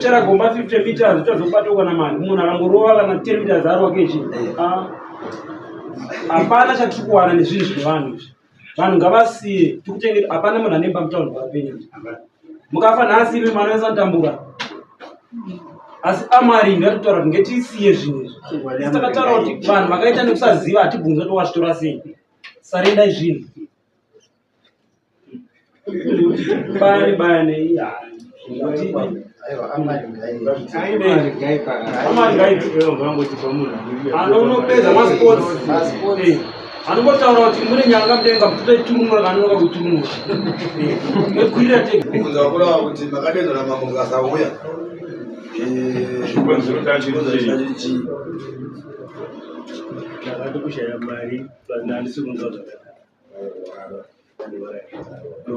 Chera gomba 50 meters uchazobatwa kana mari munhu akangorova kana 10 meters arova kechi. Ah. Hapana chatiri kuwana nezvinhu zvevanhu izvi. Vanhu ngavasiye tikuchengeta hapana munhu anemba mutauni vapenyu. Mukafa nhasi imi mwana wese anotambura. Asi amari ndatotaura kuti ngetisiye zvinhu izvi. Asi takataura kuti vanhu vakaita nekusaziva hatibvunze kuti wazvitora sei. Sarendai zvinhu. Bani bani anonopedza masports anombotaura kuti mune nyanga mudenga mutoiturunura kanonoka kuiturunura ekwirira tega Kubvunza kureva kuti makadedzwa namambo mukasauya. Chikonzero chacho Chikonzero chii? Ndakati kushaya mari but handisi kunzwa zvakanaka.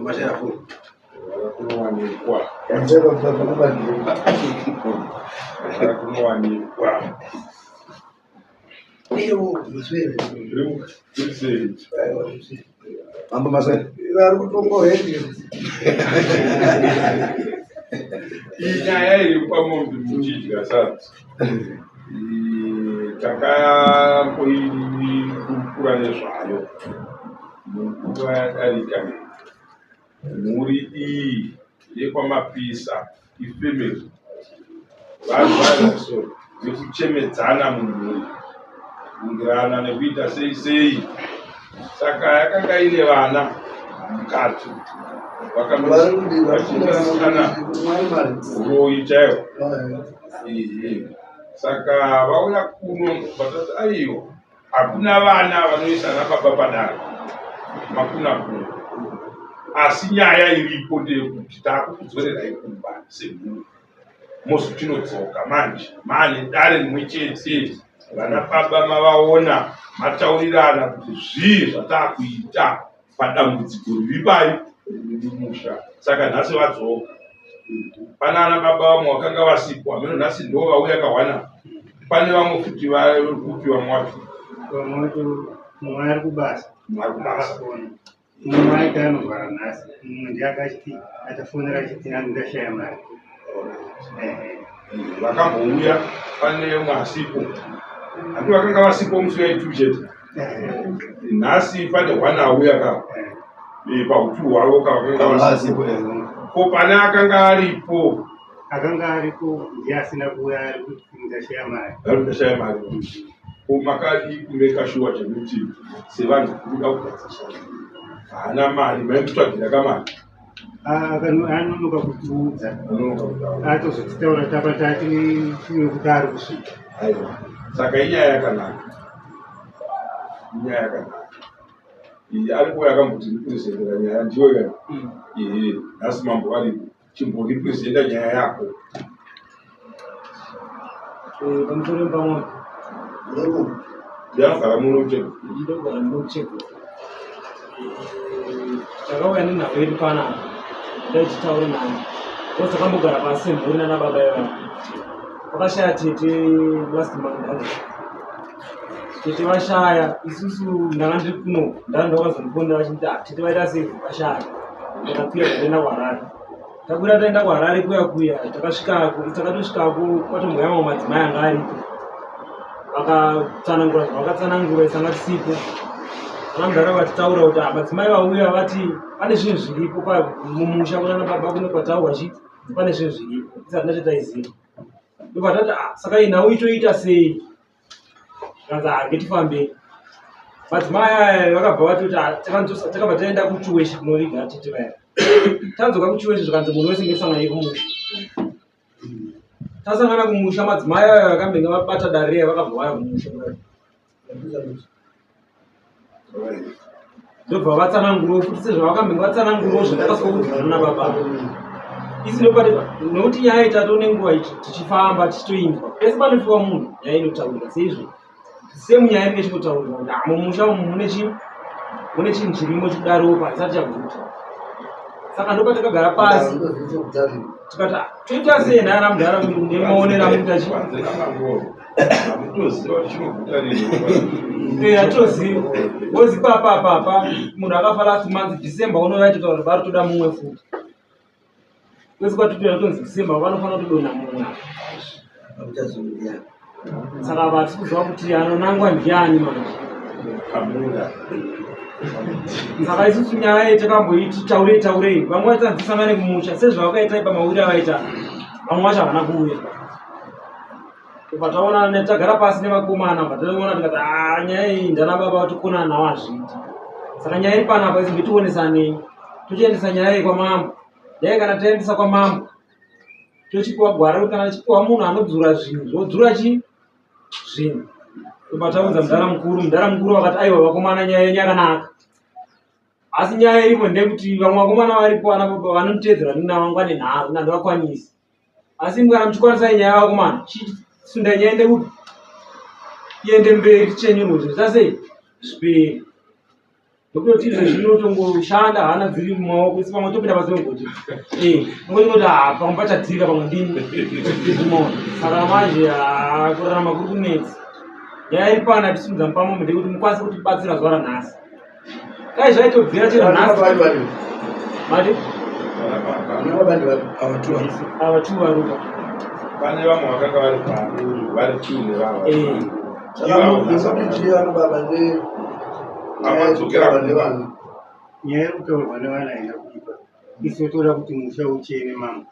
Mashaya foni. Kunowanikwa. Kunowanikwa. Mambo Maswere. Vari kutongohedi. Iyi nyaya iri pamombe muchidya sadza takamboikurukura nezvayo munguva yadarika. Mhuri iyi yekwaMapisa ifemeri vanhu vaso nekuchemedzana mumhuri kungirana nekuita sei sei saka yakanga ine vana mukati vakamusikana uroyi chaiwo saka vauya kuno vatati aiwa hakuna vana vanoisa ana baba padare makuna kuno asi nyaya iripo ndeyekuti taakukudzorerai kumba semhuri mozotinodzoka manje maane dare rimwe chete vana baba mavaona mataurirana kuti zvii zvataakuita padambudziko riri pai riri mumusha saka nhasi vadzoka pana ana baba vamwe vakanga vasipo hameno nhasi ndo vauya kawana pane vamwe futi vari kupi vamwe vacho Vamwe vacho mumwe ari kubasa mumwe ari kubasa akafona mumwe aiti anovhara nhasi mumwe ndiye akachiti achafonera achiti hanzi ndashaya mari. Ehe. Vakambouya pane umwe asipo handi vakanga vasipo musi waitu chete nhasi pane hwana auya ka pautu hwavo ka vakanga vasipo ko pane akanga aripo Akanga aripo ndiye asina kuuya ari kuti ndashaya mari. Ari ndashaya mari ko makadii kumeka shuwa chekuti sevanhu kuda kugadziswa haana mari maimutsvagira kamari Anonoka kutiudza atozotitaura tapa tati kuti ari kusvika. Aiwa saka inyaya yakanaka inyaya yakanaka iyi ariko yakamboti ripresentera nyaya ndiyo ya ehe nhasi mambo varipo chimboripresenta nyaya yako. Pamusoro pamwe Ndinogara muno mucheko. Ndinogara muno mucheko. Takauya nenhau yedu panapa dai titaure naye because takambogara pasi semhuri nana baba ivava vakashaya tete last month andi tete vashaya isusu ndanga ndiri kuno ndanga ndakazondifonera vachiti ah tete vaita sei vashaya takakwira taenda kuharare takwira taenda kuharare kuya kuya takasvikako takatosvikako kwatomboya mamwe madzimai anga aripo vakatsanangura zvavakatsanangura isanga tisipo vanamudhara vatitaura kuti ah, madzimai vauya vati pane zvinhu zviripo mumusha kunana baba kune kwataurwa chi pane zvinhu zviripo isati nachataiziva ndobva tati ah, saka iyi nhau itoita sei zvikanzi ah, ngetifambei madzimai aya vakabva vatoti ah, takabva taenda kuchiweshi kunoviga tete vaya tadzoka kuchiweshi zvikanzi munhu wese ngetisangane kumusha tasangana kumusha madzimai ayo vakambenge vabata dare riya vakabva vaya kumusha ndobva vatsanangurawo futi sezvavakambenge vatsanangurawo zvandakaswa kudzana nababa isi nopati nekuti nyaya itato nenguva tichifamba tichitoinzwa pese panofiwa munhu nyaya inotaurika seizvo same nyaya inenge ichitotaurika kuti ah, mumusha umu mune chi mune chinhu chirimo chikudaropa isati chaguta saka ndopatakagara pasi tikati ah, toita sei nhai ana mudhara nemaonero amuita chi hatozivi wozi papa papa munhu akafa last month December unovaitotaura kuti vari toda mumwe futi. Kwese kwatitoenda tonzi December vanofanira kutodonha mumwe. Saka vatisi kuziva kuti anonangwa ndiani manje. Hamuna. Saka isusu nyaya iyi takamboiti taurei taurei, vamwe vaita tisangane kumusha sezvavakaita pamawiri avaita, vamwe vacho havana kuuya. Kubva taona tagara pasi nevakomana, bva taona tikati "Ah, nyaya iyi ndana baba tokonana navo hazviiti. Saka nyaya iri panapa isi ngetionesanei, tochiendesa nyaya iyi kwamambo. Dai kana taendesa kwamambo tochipiwa gwara rekuti kana chipiwa munhu anodzura zvinhu zvodzura chi zvinhu. Tobva taudza mudhara mukuru, mudhara mukuru vakati aiwa vakomana nyaya yenyu yakanaka, asi nyaya iripo ndeyekuti vamwe vakomana varipo ana baba vanotiteedzera nina vangu vane nharo nandivakwanisi, asi kana muchikwanisa nyaya vakomana chisundai nyaya ende kupi iende mberi tichenyurwe zvinhu zvasei zviperi. Ndokuti izvo zvinotongoshanda hana dziri mumaoko isi pamwe topinda pasi pemugoti. Eh, ngoti ah pamwe pachadzika pamwe ndini. Ndizvimona. Saka manje ah kurarama kuri kunetsa. Nyaya iri pana tisimudza mupamo ndekuti mukwanise kutibatsira zuva ranhasi. Dai zvaitobvira chero nhasi. Mati? Ava two varuka. Pane vamwe vakanga vari pano vari two nevava. Eh. Avadzokera nevana. Nyaya iri kutaurwa nevana haina kuipa. Isu toda kuti musha uchene mama.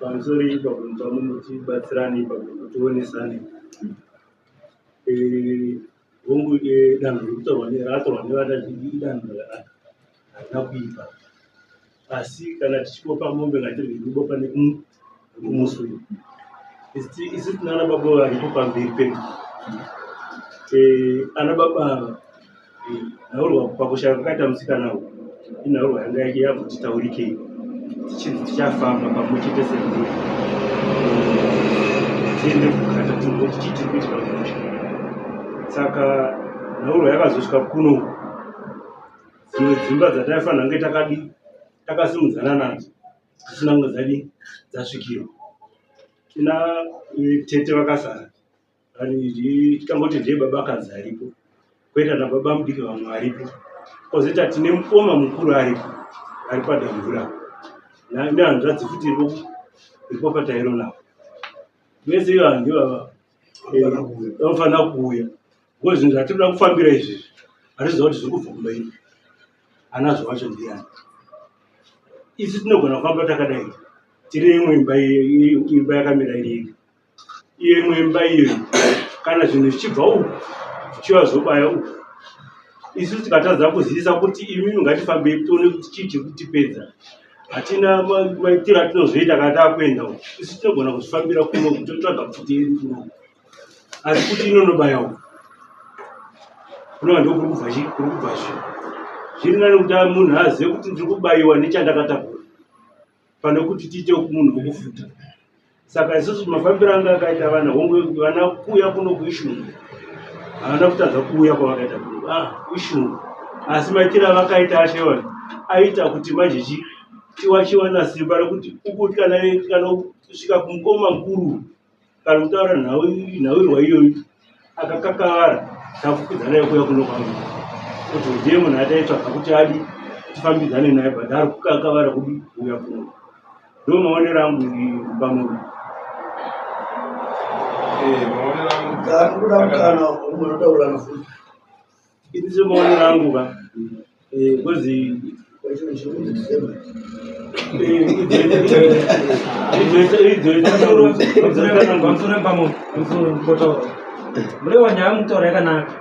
Pamusoro ipapo pamunotibatsirane ipapo tionesane. Hongu danho rikutaurwa rakatorwa nevana idanho rakanaka, harina kuipa. Asi kana tichibopa mombe ngatirege kubopa nekumuswe. Isu tina ana baba varipo pamberi pedu. Ana baba ava nhaurwa pakushaya kwakaita musikana uyu inhaurwa yanga yakuti taurikei tichinzi tichafamba pamwe chete semhuri tiende kukata tingoti chii chiri kuitika kumusha. Saka nhaurwa yakazosvika kuno dzimwe dzimba dzataifanira kunge takadi takasimudzana nadzo dzisina kunge dzadi dzasvikirwa. Tina tete vakasara tikangoti ndiye baba akadzi aripo, koita nababa mudiki vamwe varipo, kozoita tine mukoma mukuru aripo ari padamvura nehanzvadzi futi iripo patairo navo vese ivo handivava vanofanira kuuya because zvinhu zvatinoda kufambira izvizvi hatiziva kuti zviri kubva kumba ipi, anazvo wacho ndiyani. Isu tinogona kufamba takadai tiri imwe imba imba yakamira iri yega, iyo imwe imba iyoyo kana zvinhu zvichibva uku zvichiuya zvobaya uku, isu tikatadza kuzivisa kuti imimi ngatifambei tione kuti chii chiri kutipedza, hatina maitiro atinozoita kana takuenda uku. Isu tinogona kuzvifambira kuno totsvaga pfuti yedu kuno, asi kuti inonobaya uku kunova ndokuri kubva chii kuri kubva zvinhu. Zviri nani kuti munhu azive kuti ndiri kubayiwa nechandakatakura pane kuti tiite munhu wekufuta. Saka isusu mafambiro anga akaita vana hongu vana kuuya kuno kuishungu havana kutadza kuuya kwavakaita kuno ishungu, asi maitiro avakaita acho aita kuti manje chi tiwachiwana simba rekuti uku kana kusvika kumukoma mukuru kana kutaura nhaurirwa iyoyo akakakavara takukwidzana naye kuuya kuno kwangu kuti ndiye munhu ataitsvaga kuti adi tifambidzane naye, but ari kukakavara kudi kuuya kuno. Ndo maonero angu pamwe. Maonero angu Kuda mukana unotaura futi. Ini semaonero angu ka because Pamusoro pamwe pamusoro mbotaura Murewa, nyaya mutaura yakanaka.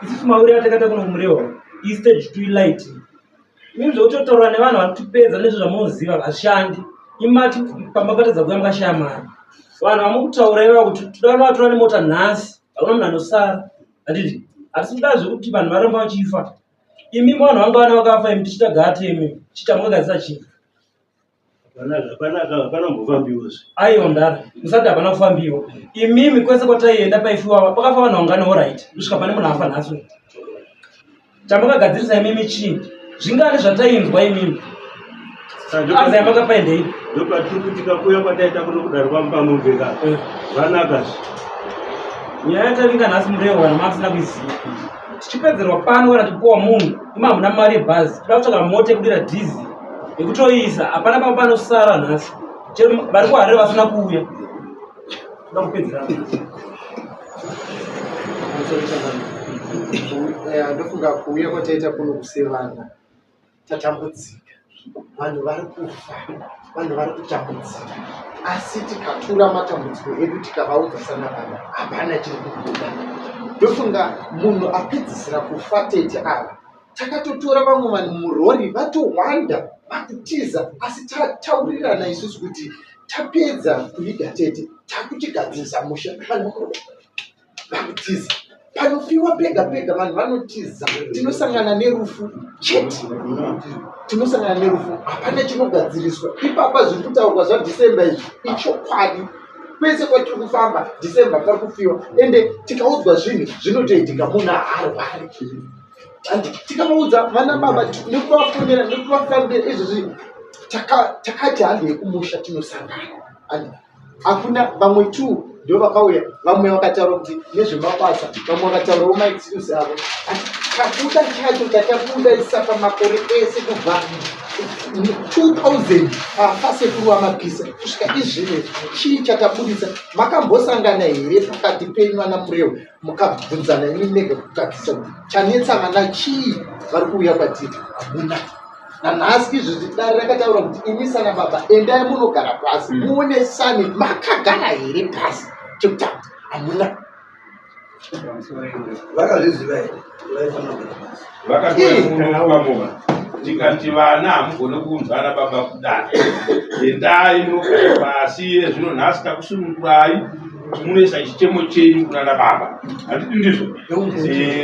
Isusu mawiri atakaita kuno Murewa istage two light imi zvokutotaura nevanhu vanotipedza nezvo zvamunoziva hazvishandi. Imati pamba patadza kuuya mukashaya mari, vanhu vamukutaura ivava kuti toda vatora nemota nhasi, hakuna munhu anosara. Handiti hatisi kuda zvekuti vanhu varamba vachifa. Imi vanhu vanga vana vakafa imi tichita gate imi chiita mukagadzisa chii? Hapana kumbofambiwazve. Aiwa mudhara, musati hapana kufambiwa. Imimi kwese kwataienda paifiwa pakafa vanhu vangani? Alright, kusvika pane munhu afa nhasi chamakagadzirisa imimi chii? Zvingani zvatainzwa imimi anza yamakapa endei? Ndopatiri kuti kakuya kwataita kuno kudaro kwamupamombe ka zvanakazve. Nyaya yatavinga nhasi Murewa matisina kuiziva. Tichipedzerwa pano kana tipuwa munhu ima hamuna mari yebhazi, toda kutsvaga mota yekudira dhizi yekutoisa. Hapana pamba panosara nhasi, chero vari kuHarare vasina kuuya, toda kupedzera nhasi. Ndofunga kuuya kwataita kuno kusevana, tatambudzika, vanhu vari kufa, vanhu vari kutambudzika, asi tikatura matambudziko edu tikavaudza sana baba, hapana chiri kubuda. Ndofunga munhu apedzisira kufa, tete ava, takatotora vamwe vanhu murori vatowanda vakutiza, asi tataurirana isusu kuti tapedza kuviga tete, takuchigadzirisa musha, vanhu vakutiza. Panofiwa pega pega vanhu vanotiza, tinosangana nerufu chete, tinosangana nerufu, hapana chinogadziriswa ipapa. Zviri kutaurwa zvaDecember izvi ichokwadi, kwese kwatiri kufamba December pari kufiwa, ende tikaudzwa zvinhu zvinotoitika, munhu haarwari. Handi tikavaudza vana baba nekuvafonera nekuvafambira izvozvi, takati handi yekumusha tinosangana, handi hakuna. Vamwe two ndo vakauya, vamwe vakataura kuti nezvemabasa, vamwe vakataurawo maexcuse avo. Asi chabuda chacho chatabuda isa pamakore ese kubva 2000 pafasekuru vaMapisa kusvika izvinezvi, chii chatabudisa? Makambosangana here pakati penyu vana Murewo, mukabvunzana imi mega kugadzisa kuti chanetsa vana chii vari kuuya kwatiri? Hamuna nanhasi. Izvozvi dare rakataura kuti imi sana baba endai munogara pasi, muonesane. Makagara here pasi? Chekutanga hamuna. Vakazviziva here vaifanira kugara pasi? Vakatomunopamuka tikati vana hamugone kuunzana baba kudare, endai munogara pasi. Iye zvino nhasi takusunungurai kuti munoisa chichemo chenyu kunana baba, handiti ndizvo?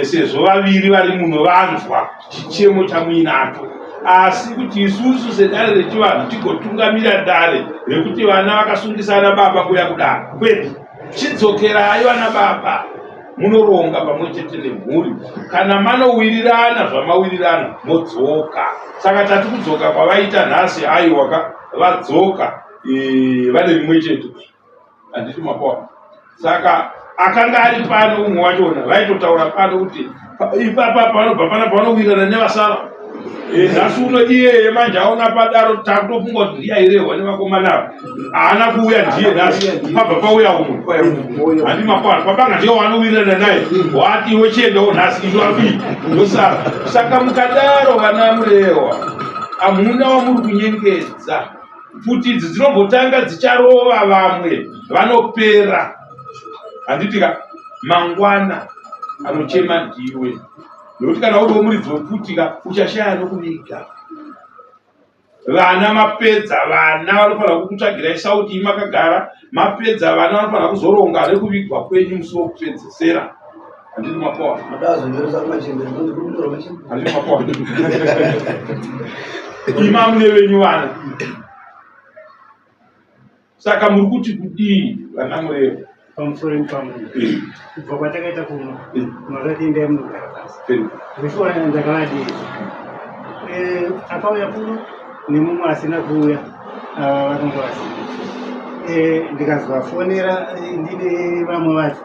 Sezvo vaviri vari muno vanzwa chichemo chamuinacho, asi kuti isusu sedare rechivanhu tigotungamira dare rekuti vana vakasungisana baba kuya kudare kwete, chidzokerai vana baba munoronga pamwe chete nemhuri. Kana manowirirana zvamawirirana, modzoka. Saka tati kudzoka kwavaita nhasi, aiwa ka, vadzoka vane rimwe chete, handiti mapoa? Saka akanga ari pano umwe wachona vaitotaura pano kuti ipapa panobva pana panowirirana nevasara. Nhasi uno iyeye manje aona padaro, takutofunga kuti ndiye airehwa nevakomana ava, haana kuuya, ndiye nhasi pabva pauya umwe, handi makwana papanga ndiye wanowirirana naye, wati iwe chiendawo nhasi, izvo api ndosara. Saka mukadaro vana Murewa, hamuna wamuri kunyengedza. Pfuti idzi dzinombotanga dzicharova vamwe vanopera, handiti ka? Mangwana anochema ndiwe, nekuti kana uriwo muridzi wepfuti ka, uchashaya nokuviga vana. Mapedza vana vanofanira kukutsvagirai sauti makagara, mapedza vana vanofanira kuzoronga rekuvigwa kwenyu musi wokupedzesera, handiti mapoa? Madazonyoresa kumachembere, kunzi kuri kutorwa machembere. Handiti mapoa? Ima mune venyu vana. Saka muri kuti kudii vana Murevo? Pamusoro pamwe, kubva kwatakaita kuno, makati endai munogara pasi. Before ndakavadii, akauya kuno nemumwe asina kuuya, ava vakanga vasina. Ndikazovafonera ndine vamwe vacho,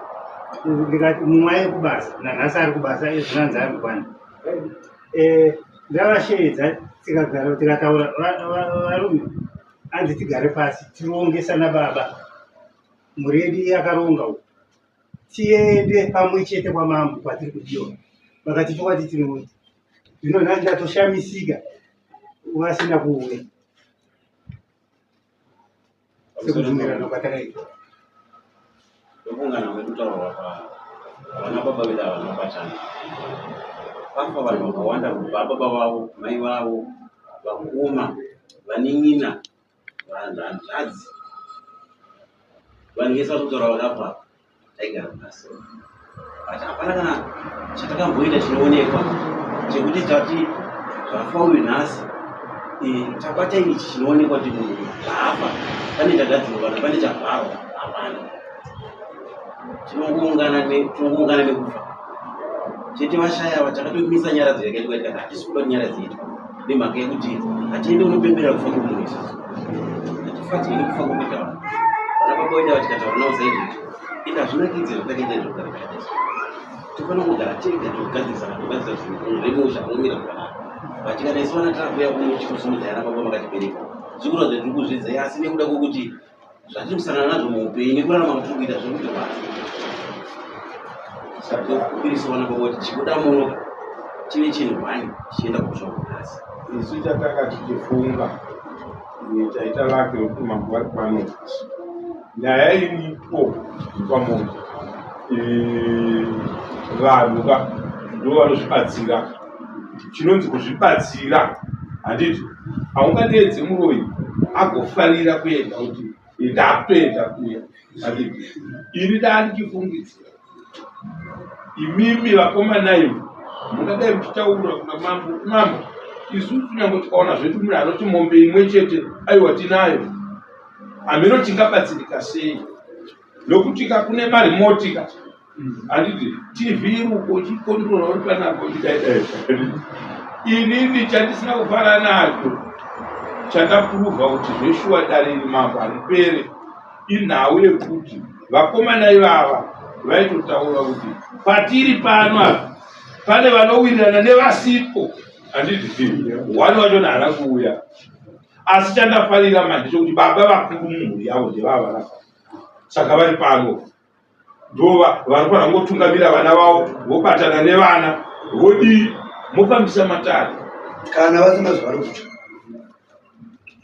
ndikati mumwe aye kubasa, nanhasi ari kubasa, ezvinanzi ari kwana. Ndavasheedza, tikagara tikataura, varume hanzi tigare pasi tirongesana baba, mhuri yedu yakaronga uku, tiende pamwe chete kwamambo kwatiri kudiwa. Vakati chokwadi tinoita. Zvino nhasi ndatoshamisika vasina kuuya sekubvumirana kwatakaita. Ndokuungana kwedu kutaurwa pa vana baba vedu havana kubatana. Pafa vanhu vakawanda, kubva baba vavo, mai vavo, vakoma, vanin'ina, hanzvadzi, vanhu vese vari kutaura vakafa, taigara pasi, but hapana kana chatakamboita chinoonekwa chekuti tati zvafa uyu nhasi, tabata ichi chinoonekwa kuti munhu zvafa pane chagadzirwa kana pane chavharwa, hapana. Tinongoungana nekufa chete. Vashaya ava takatomisa nyaradzo yakaitwa, tikati hatisi kuda kuti nyaradzo iitwe nemhaka yekuti hatiende unopembera kufa kwemunhu. Isusu hatifatiri nekufa kwekuita vanhu. Vana baba vedu ava tikataura navo saizvozvo, ende hazvinakidzi zvatakaita izvo kugara takaita izvo. Tofanira kugara tega togadzirisana, togadzirisa zvinhu zvemusha zvinomira zvakanaka. But kana isu vana takuuya kuno tichikusimudzai ana baba makatibereka, zviri kuratidza tiri kuzvidzai, asi nekuda kwekuti zvatiri kusangana nazvo muupenyu nekurarama kwatiri kuita zviri kutirwadza. Saka tinokumbirisa vana baba kuti chibuda muno tine chinhu one tichienda kumusha kunhasi. Isu chatanga tichifunga taita lake rekuti mambo vari pano nhasi. Nyaya iripo pamombe vanhu ka ndo vanozvibatsira. Chinonzi kuzvibatsira handiti haungadeedze muroyi agofarira kuenda kuti ndakutoenda kuya handiti. Ini ndandichifungidzira imimi vakomana imi mungadai muchitaura kuna mambo kuti mambo isusu nyange tikaona zvedu munhu anoti mombe imwe chete aiwa tinayo hameno tingabatsirika sei nokuti ka kune marimoti ka handiti tv iri uko uchikondirora uri panapa uchidaidai inini chandisina kufara nacho chandapuruvha kuti zveshuwa dare iri mambo haripere inhau yekuti vakomana ivava vaitotaura kuti patiri pano apa pane vanowirirana nevasipo handiti wani wachona haana kuuya asi chandafarira manje chekuti baba vakuru mumhuri yavo ndevava vanafa saka vari pano ndova vanofanira kungotungamira vana vavo vobatana nevana vodii mofambisa matare kana vasina zvavari kutya.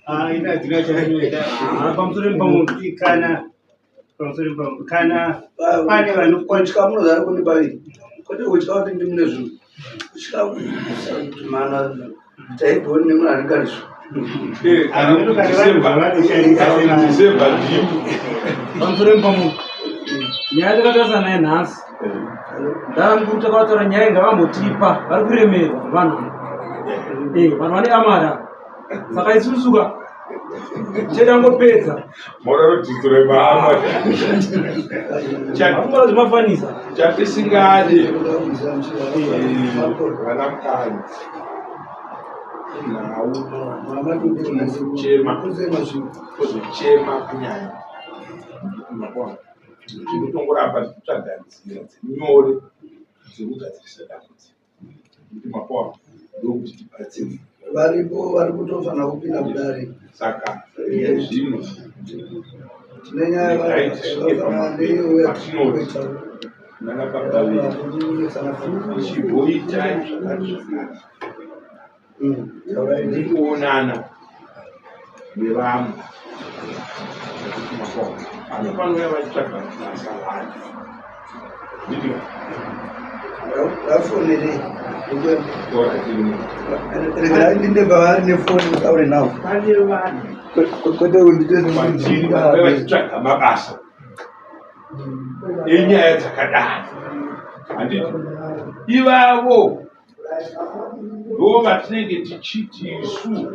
Ah, ina dzina chandinoita. Ah, pamusoro pamwe Kana pamusoro pamwe kana pane vanokwanisa kutya munozara kune paviri kwete kutya kuti ndimune zvinhu kutya kuti mana taiboni nemunhu anenge ari zvinhu. Eh, kana Hameno kuti kana vanhu December zvavanoshandisa kana kuti sevanhu. December ndimo Pamusoro pamwe nyaya takatarisana naye nhasi ndara mukuru takavataura nyaya ngavambotipa vari kuremerwa vanhu ava. Eh, vanhu vane amara ava. Saka isusu ka tedangopedza moraro remaama hakungora zvemafanisa chatisingade vana mukanya inhau chema kuzochema kunyanya tinotongoramba tichitsvaga nzira dzinyore dzekugadzirisa dambudziko kuti mapoa ndokuti tibatsire Varipo vari kutofanira kupinda mudare. Saka zvino tine nyaya regai tisvike patinoti nana baba vedu chimboitai zvakati zvakati ndikuonana nevamwe nekuti mapoa pano panouya vachitsvaga basa vanhu nditi Vafonerei regai ndinde pavari nefoni mutaure navo pane vanhu kwete kwatiri vanouya vachitsvaga mabasa enyaya dzakadai handiti ivavo ndo vatinenge tichiti isu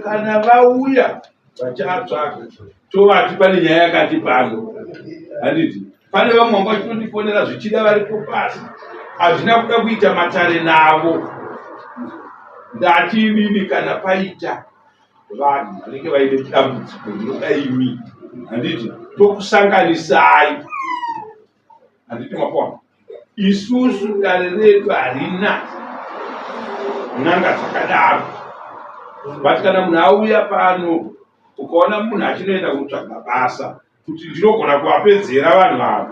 kana vauya vachatsvaga tovati pane nyaya yakati pano handiti pane vamwe vanga vachitotifonera zvichida varipo pasi hazvina kuda kuita matare navo ndati inini kana paita vanhu vanenge vaine dambudziko ndinoda imi handiti tokusanganisai handiti mapoa isusu dare redu harina n'anga dzakadaro but kana munhu auya pano ukaona munhu achinoenda kunotsvaga basa kuti ndinogona kuvapedzera vanhu ava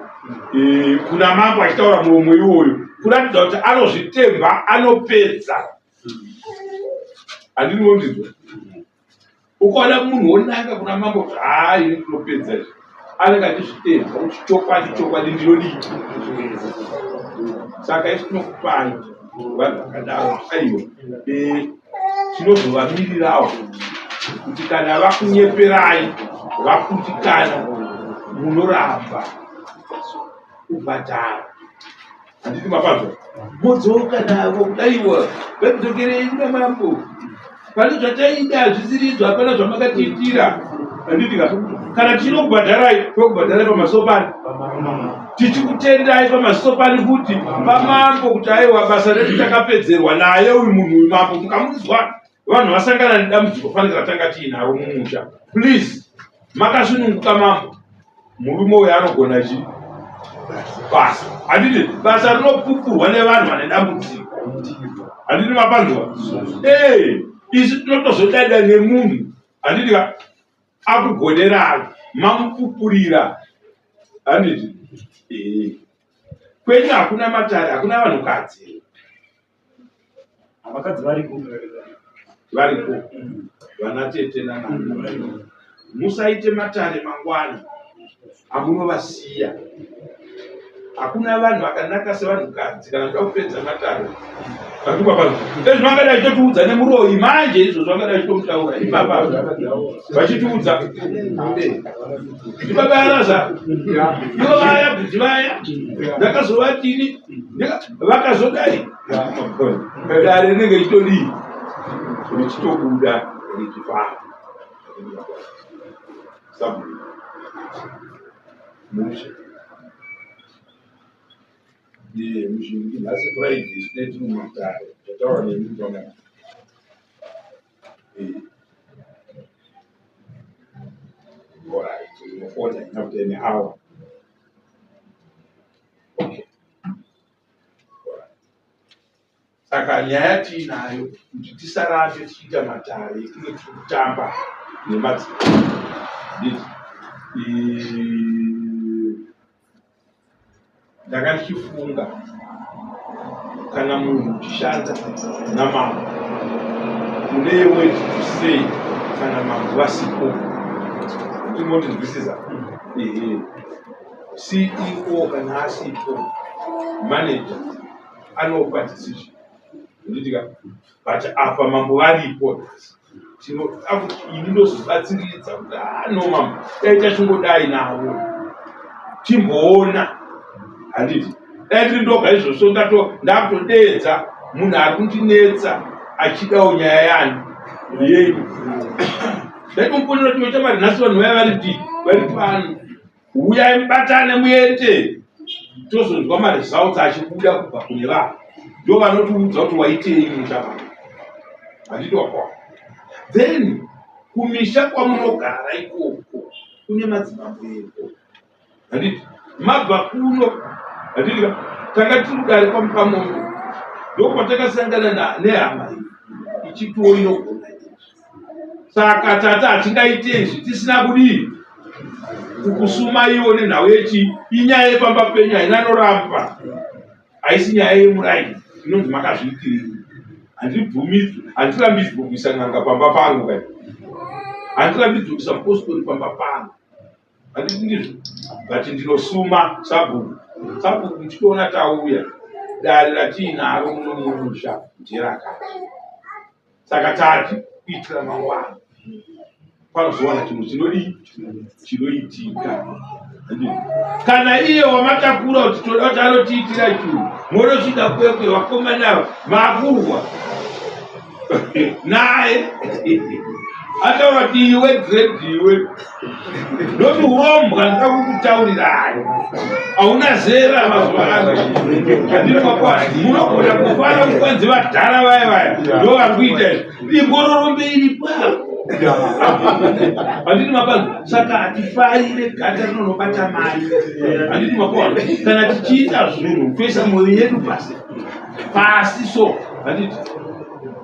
kuna mambo achitaura muromo iwoyo kuratidza kuti anozvitemba anopedza handinondinzwa ukaona munhu wonanga kuna mambo kuti haa ini ndinopedza izvi anenge achizvitendza kuti chokwadi chokwadi ndinodii saka isu tinokupai vanhu vakadaro aiwa tinozovamirirawo kuti kana vakunyeperai vakutikana munoramba kubhadhara handiti mapanzwa modzoka navo kudaiwa ngatidzokerei kuna mambo pane zvataida hazvisiri izvo hapana zvamakatiitira handiti ka kana tichinokubhadharai tokubhadharai pamasopani tichikutendai pamasopani kuti pamambo kuti aiwa basa redu takapedzerwa naye uyu munhu uyu mambo mukamunzwa vanhu vasangana nedambudziko fanike ratanga tiinaro mumusha please makasununguka mambo murume uyu anogona chii Basa. Handiti basa rinopupurwa nevanhu vane dambudziko. Handiti mapanzwa? Ee, isu tinotozodada nemunhu. Handiti ka akugonerai mamupupurira. Handiti? Ee. Kwenyu hakuna matare, hakuna vanhukadzi. Vakadzi variko. Variko. Vana tete nana. Musaite matare mangwana amunovasiya. Hakuna vanhu vakanaka sevanhukadzi kana kuda kupedza matare. Varikubva pano. Ezvo vangadai vachitotiudza nemuroyi manje izvozvo vangadai vachitomutaura ipapa vachitiudza. Ndibaba Araza. Ivo vaya bvudzi vaya. Ndakazovatini vakazodai. Dare rinenge richitodii? Richitobuda richifamba. Sabhuku. Mushe. Muzhinji nhasi Friday tine tiri mumatare tataura nemi pamwe. Alright, unofona after an hour. Okay. Saka nyaya tiinayo kuti tisarambe tichiita matare ekunge tiri kutamba nemadzimai. Handiti? Ndanga ndichifunga kana munhu uchishanda namambo une word to say kana mambo vasipo. Ndinondinzwisisa? Ehe. CEO kana asipo manager anopa decision. Handitika? But apa mambo varipo nhasi. Tinoda kuti ini ndozobatsiridza kuti ah no mambo dai tachingodai navo timboona. Handiti? Dai ndiri ndoga izvozvo ndato ndakutodeedza munhu ari kundinetsa achidawo nyaya yani yenyu. Ndaitomuponera kuti chamari nhasi vanhu vaya vari pi vari pano. Huyai mubatane muende tozonzwa maresults achibuda kubva kune vanhu ndo vanotiudza kuti waitei musha pano. Handiti wakwa. Then kumisha kwamunogara ikoko kune madzimambo eko. Handiti mabva kuno handiti ka tanga tiri kudare kwamupamombe ndokwatakasangana nehama iyi ichitiwo inogona izvi. Saka tata hatingaite izvi tisina kudii kukusuma iwo nenhau yechi inyaya yepamba penyu haina anoramba haisi nyaya yemuraini inonzi makazviitirei handibvumidzwi handirambidzwi kuisa n'anga pamba pangu kai handirambidzwi kuisa mupostori pamba pangu handiti ndizvo but ndinosuma sabhuku sabhuku muchitoona tauya dare ratiinaro muno mumusha nderakati Saka tati kuitira mangwana panozowana chinhu chinodii chinoitika. Kana iye wamatakura kuti toda kuti anotiitira chinhu, monosvika kwekwe vakomana ava makurwa naye ataura kuti iwe dread iwe Ndoti urombwa ndoda kukutaurirai. Hauna zera mazuva ano. Handiri makwa. Munogona kufara kukwanzi vadhara vaya vaya. Ndo vari kuita izvi. Ingororombe iri pa. Handiti mapanzi. Saka hatifarire gata rinonobata mai. Handiti makwa. Kana tichiita zvinhu toisa mwoyo yedu pasi. Pasi so. Handiti.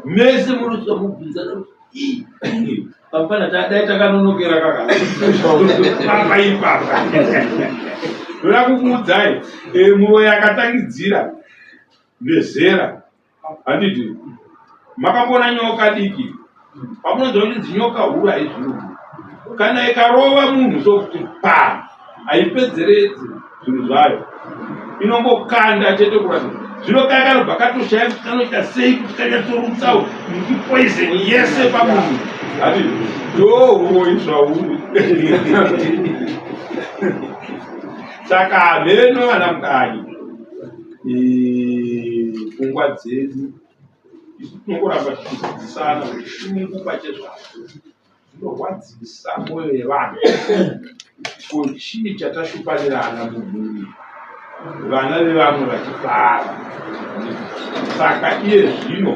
Mese munosvika mubvunzana. Pafana dai takanonokera kaka. Papa ipapa. Ndoda kukuudzai eh, muroyi akatangidzira nezera handiti makamboona nyoka diki pamunonzwa kuchinzi nyoka huru haizviruki kana ikarova munhu sokuti pa haipedzeredzi zvinhu zvayo inongokanda chete kuratidza zvino kaya kanobva katoshaya kuti kanoita sei kuti kanyatsorutsawo kuti poison yese pamunhu ati ndo uroyi zvauri saka hameno vana mukanyi pfungwa dzedu isu tinongoramba tichidzidzisana kuti shungu pachezvazvo Zvinorwadzisa moyo yevanhu. Ko chii chatashupanirana mumhuri vana vevamwe vachifara? Saka iye zvino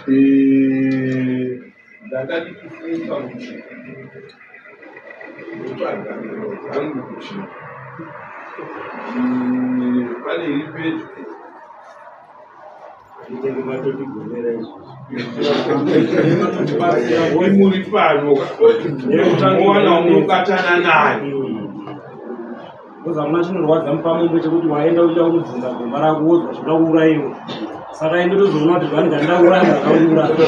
eh, ndanga ndichifunga kuti ndotsvaga nzira dzangu kuti Pane iri pedyo. Muri pano mowana unobatana naye. Because hamuna chinorwadza mupamombe chekuti waenda ucha unobvunza gomba rako wozwa zvinoda kuurayiwa. Saka ende tozoona kuti zvaanenge achida kuuraya ndakauraya.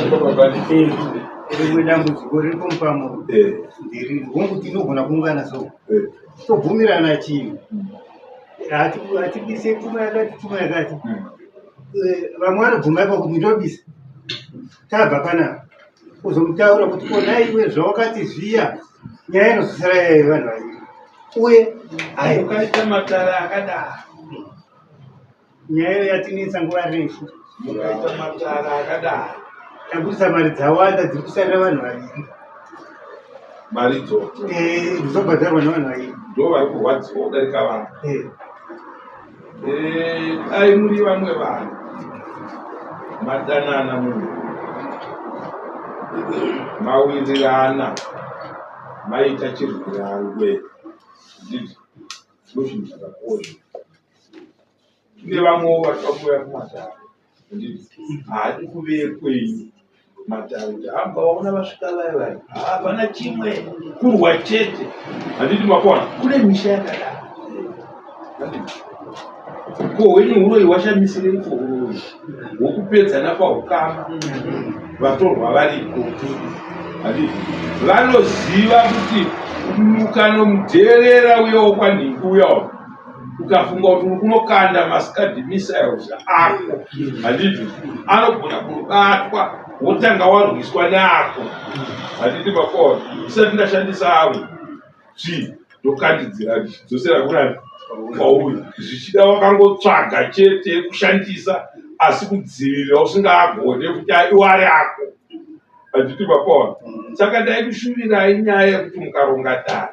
Rimwe dambudziko riripo mupamombe nderiri hongu tinogona kuungana so tobvumirana chinhu hatibise pfuma yakati pfuma yakati vamwe vanobvuma ipapo kuti ndobisa tabva panapa kuzomutaura kuti ko nhai iwe zvawakati zviya nyaya inozosara yayo vanhu vaviri uye hai Ukaita matare akadaro, nyaya iyo yatinetsa nguva refu. Ukaita matare akadaro, tabudisa mari dzawanda dziri kusarira vanhu vaviri. Mari idzodzo dzobhadharwa nevanhu vaviri. Ndo vari kurwadziwa kudarika vanhu. Dai muri vamwe vanhu madanana, munhu mawirirana, maita chirwirangwe, ndizvo ndozvinhu zvakakosha. Kune vamwewo vari pakuuya kumatare, ndizvo haadi kuve kwenyu matare kuti hamba waona vasvika vaya vaya, hapana chimwe, kurwa chete. Handiti makona kune misha yakadaro? Handiti ko hwenyu huroyi hwashamisirei? Ko huroyi hwokupedzana paukama, vatorwa variko, handiti vanoziva kuti ukanomudherera uye wokwanhingi uyawo, ukafunga kuti uri kunokanda maScud missiles ako, handiti anogona kunobatwa, wotanga warwiswa neako. Handiti makona isati ndashandisa avo chii, ndokandidzira ndichidzosera kunani kwauri. Zvichida wakangotsvaga chete kushandisa, asi kudzivirira usingaagone kuti iwari ako. Handiti makona? Saka ndaikushuvirai nyaya yekuti mukaronga dare,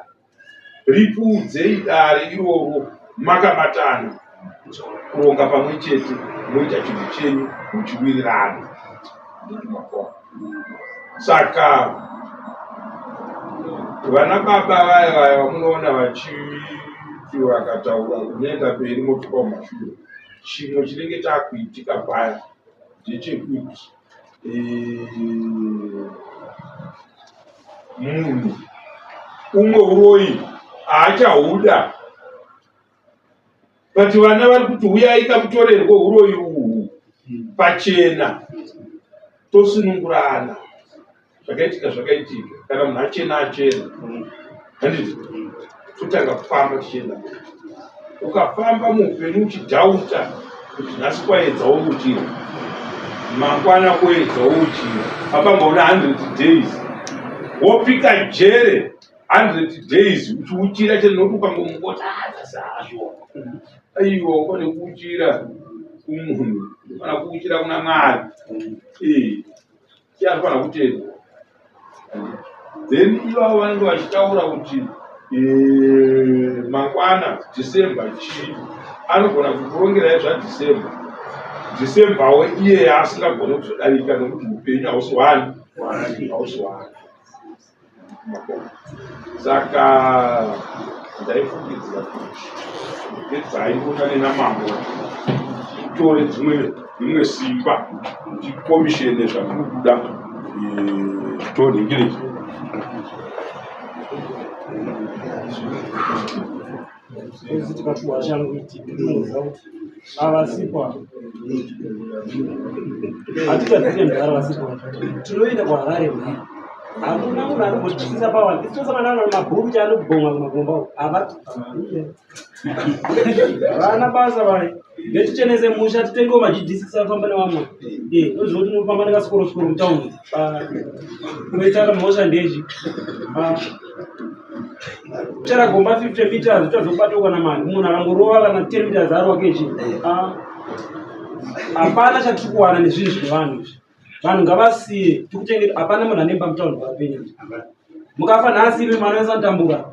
ripfuudzei dare iroro makabatana kuronga pamwe chete, moita chinhu chenyu muchiwirirana. Handiti makona? Saka vana baba vaya vaya vamunoona vachiti vakataura unoenda mberi motuka mumashure, chimwe chinenge chakuitika paya ndechekuti munhu umwe uroyi haachahuda, but vana vari kuti huyai kamutorerwe uroyi uhu pachena, tosunungurana. Zvakaitika zvakaitika, kana munhu achena achena, handiti totanga kufamba tichienda. Ukafamba muupenyu uchidhauta kuti nhasi kwaedzawo uchira, mangwana kuedzawo uchira, apanga una 100 days wopika jere, 100 days uchiuchira chete, nokuti ukangomungoti asasashuwa, aiwa, ufane kuuchira kumunhu, ufana kuuchira kuna Mwari. Iye anofanira kutenda. Then ivavo vanenge vachitaura kuti mangwana December chii, anogona kukurongerai zvaDecember, Decemberwo iye asingagone kuzodarika, nokuti upenyu hausi hwani, hausi hwani. Saka ndaifungidzira kuti edzai kuonane namambo, titore dzimwe rimwe simba, tikomishene zvatiri kuda, tonhingirei. Isi tikapuwa shangu iti tinoziva kuti avasipo ava, hatigadzire mudhara vasipo. Tinoenda kuHarare mudhara, hakuna munhu anombotyisa pavanhu. Isi tosangana navo mabhuku chaanobhonga kumagomba uko, havati vana basa vai. Ngatichenese musha, titengewo majidhisiki, afamba nevamwe. Toziva kuti unofamba nekasikorosoro mutaundi, unoita mhosva ndechi chera gomba 50 meters, uchazobatwa kana mari munhu akangorova kana 10 meters arova kechi. Hapana chatiri kuwana nezvinhu zvevanhu izvi. Vanhu ngavasiye tikutengera. Hapana munhu anemba mutaundi vapenyu. Mukafa nhasi imi mwana wese anotambura,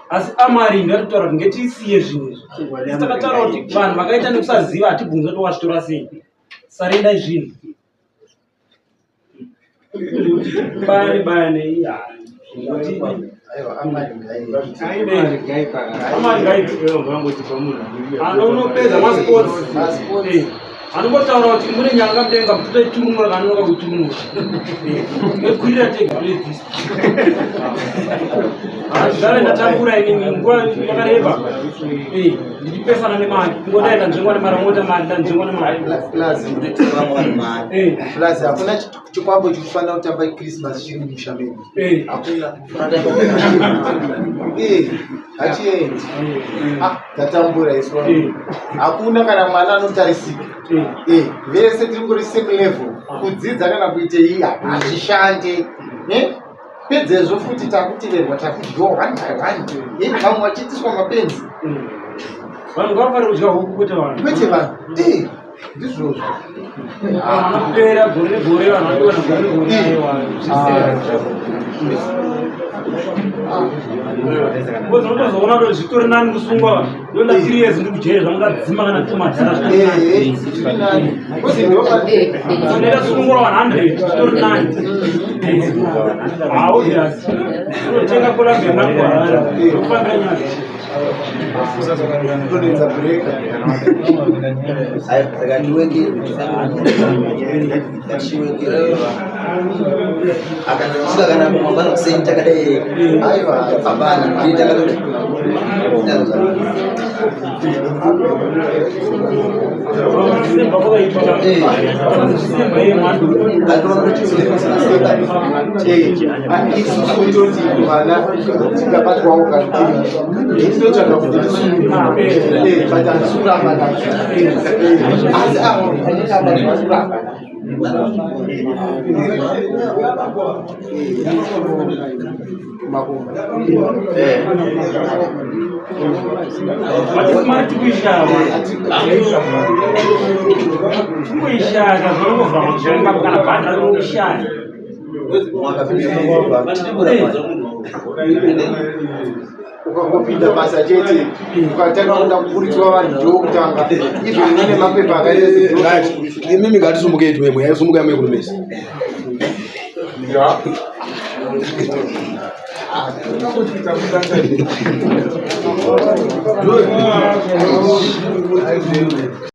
asi amwari ngatitaura kuti ngetisiye zvinhu izvi. Isi takataura kuti vanhu vakaita nekusaziva, hatibvunzi kuti wazvitora sei. Sarendai zvinhu, bayane bayane. Aiwa, amari ngaiende. Amari ngaipi. Anonopedza masports. Masports. Anongotaura kuti mune nyanga mudenga mutoiturumura kana anonoka kuiturumura. Tokwirira tega toibvisa. Handizare ndatambura inini nguva yakareba. Ndichipesana nemari. Kungodai ndanzvengwa nemari, mota mari, ndanzvengwa nemari. Plus Vamwe vanhu mari. Plus hakuna chikwambo chikufanira kutamba Christmas chiri mumusha medu. Hakuna. Hachiendi. Ah, tatambura isu. Hakuna kana mwana anotarisika. Vese tiri kuri same level. Kudzidza kana kuitei hazvishande. Pedzezvo futi takuteverwa, takudyiwa one by one. Vamwe vachiitiswa mapenzi. Vanhu ngavafanire kudya huku kwete vanhu. Kwete vanhu. Ndizvozvo. Vanopera gore negore, vanhu vanowana gore negore. Aiwa, zvisina. Unotozoona kuti zvitori nani kusungwa ndoenda 3 years ndiri kujeri zvangu ndadzima kana tumadhara. Zviri nani. Ndaita sungura 100 zvitori nani. Obvious. Unotenga Columbia nakuharara ukufambira nyaya. Kudonhedza breka. Saka ndiwekere akandosvika kana kumangwana kuseni takadai. Aiwa. Hapana, tiri takatoti. Simba kwakaipa. Simba yemhando. Isusu toti vana tikabatwawo kana tiri tinotsvaga kuti tisunungurwe, but handisi kuramba nazvo. Asi avo vanenge vanhu vari kuramba nazvo. Makumba. Hatisi mari tikuishaya, tingoishaya zvanongovhura makushaya kana bhadha rinongoishaya. Ukangopinda basa chete, ukatanga kuda kuburitswa vanhu ndokutanga izvo mune mapepa akaita. Right. Imimi ngatisumukei tumwe, yaisumuka yamwe kurumesa.